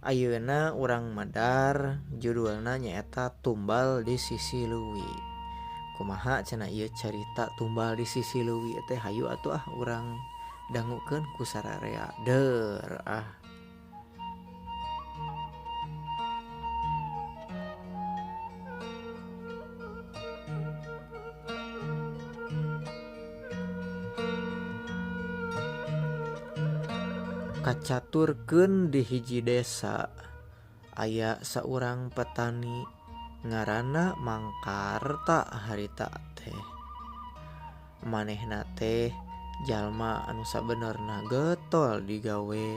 Ayeuna urang medar judulna nyaeta Tumbal di Sisi Leuwi. Kumaha cenah ieu carita tumbal di sisi leuwi teh, hayu atuh ah urang dangukeun ku sararea deur ah. Kacaturkeun di hiji desa aya saurang petani ngaranna Mangkarta harita teh. Manehna teh jalma anu sabenerna getol digawe,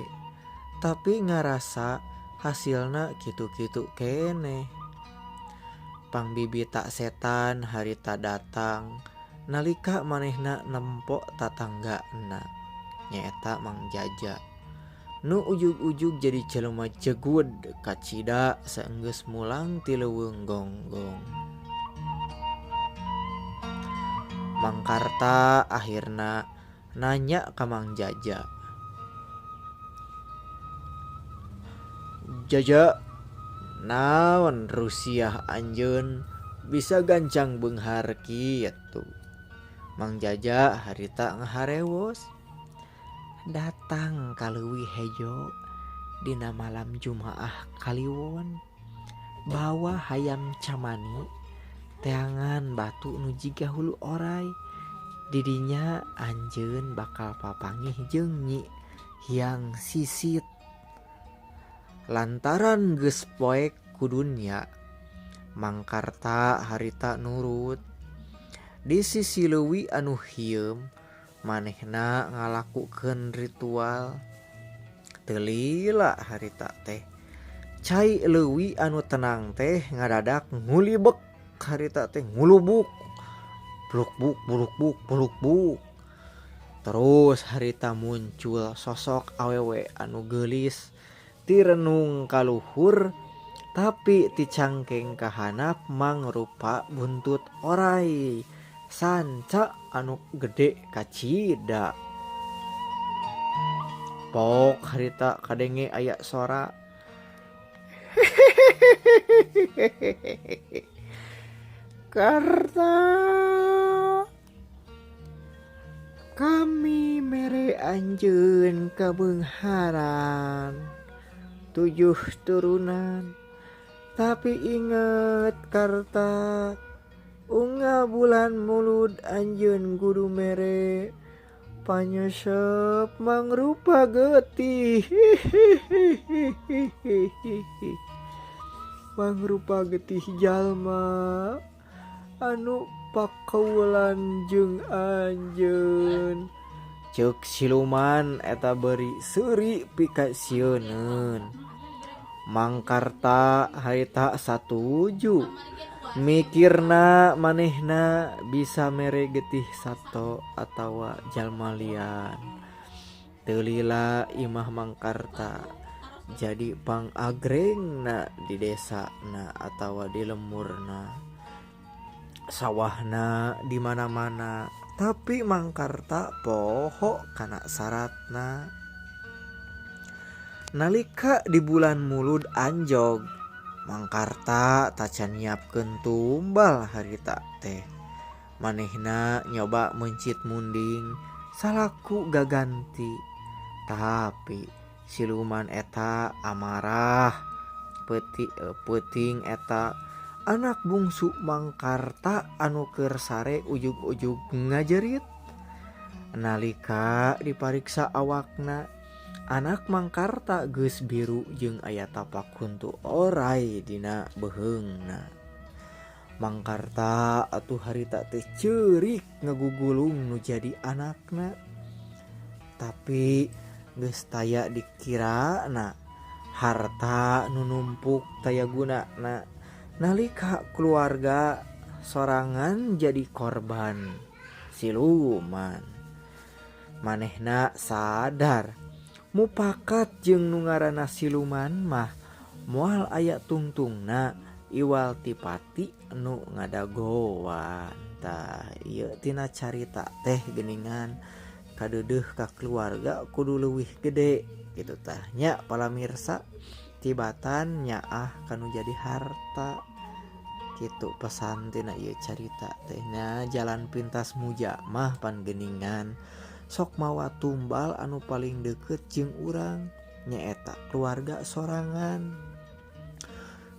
tapi ngarasa hasilna kitu-kitu keneh. Pangbibita setan harita datang nalika manehna nempo tatanggana nyaeta Mang Jaja. Nu ujug-ujug jadi jelema jegud kacida saenggeus mulang ti leuweung gonggong. Mangkarta akhirna nanya ka Mang Jaja. Jaja, naon rusiah anjeun bisa gancang beunghar kitu? Mang Jaja harita ngaharewos. Datang ka leuwih hejo dina malam Jumaah Kaliwon, bawa hayam camani teangan batu nu jiga hulu orai. Didinya anjeun bakal papangih jeung Nyi Hyang Sisit. Lantaran geus poek ku dunya, Mangkarta harita nurut. Di sisi leuwi anu hieum, manehna ngalakukeun ritual. Teu lila harita teh. Cai leuwi anu tenang teh ngadadak ngulibek harita teh, ngulubuk. Bulukbuk bulukbuk bulukbuk. Terus harita muncul sosok awewe anu geulis tirenung kaluhur tapi ticangkeng kahanap mangrupa buntut orai sanca anu gede kacida. Pok harita kadenge aya sora. Karta, kami mere anjeun kabeungharan 7 turunan. Tapi inget Karta, unga bulan mulud anjeun kudu mere panyesep mangrupa getih. Mangrupa getih jalma anu pakaulan jeung anjeun. Ceuk siluman eta beri seuri pikasieuneun. Mangkarta harita satuju. Mikirna manehna bisa mere getih sato atawa jalma lian. Teu lila imah Mangkarta jadi pangagrengna di desana atawa di lemurna. Sawahna di mana-mana, tapi Mangkarta poho kana syaratna. Nalika di bulan Mulud anjog, Mangkarta tacan nyiapkeun tumbal harita teh. Manehna nyoba mencit munding salaku gaganti, tapi siluman eta amarah. Peuting eta anak bungsu Mangkarta anu keur sare ujug-ujug ngajerit. Nalika dipariksa awakna, anak Mangkarta geus biru jeung aya tapak huntu orai dina beuheungna. Mangkarta atuh harita teh ceurik ngagugulung nu jadi anakna. Tapi geus taya dikirana harta nu numpuk taya gunana. Nalika keluarga sorangan jadi korban siluman. Manehna sadar mupakat jeung nu ngaranna siluman mah moal aya tungtungna iwal tipati nu ngadagoan. Tah ieu tina carita teh geuningan kadeudeuh ka keluarga kudu leuwih gede gitu tah nya palamirsa. Tibatan nyaah kanu jadi harta. Kitu pesan tina ieu carita teh nya, jalan pintas muja mah pan geuningan. Sok mawa tumbal anu paling deukeut jeung urang nyaeta keluarga sorangan.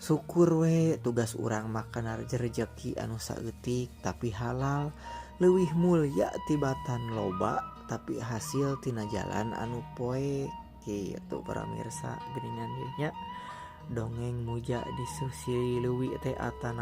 Syukur we tugas urang makan rejeki anu saeutik tapi halal, leuwih mulya tibatan loba tapi hasil tina jalan anu poek. Kitu paramirsa, geuningan ieu nya dongeng muja di Susi Leuwi teh atana.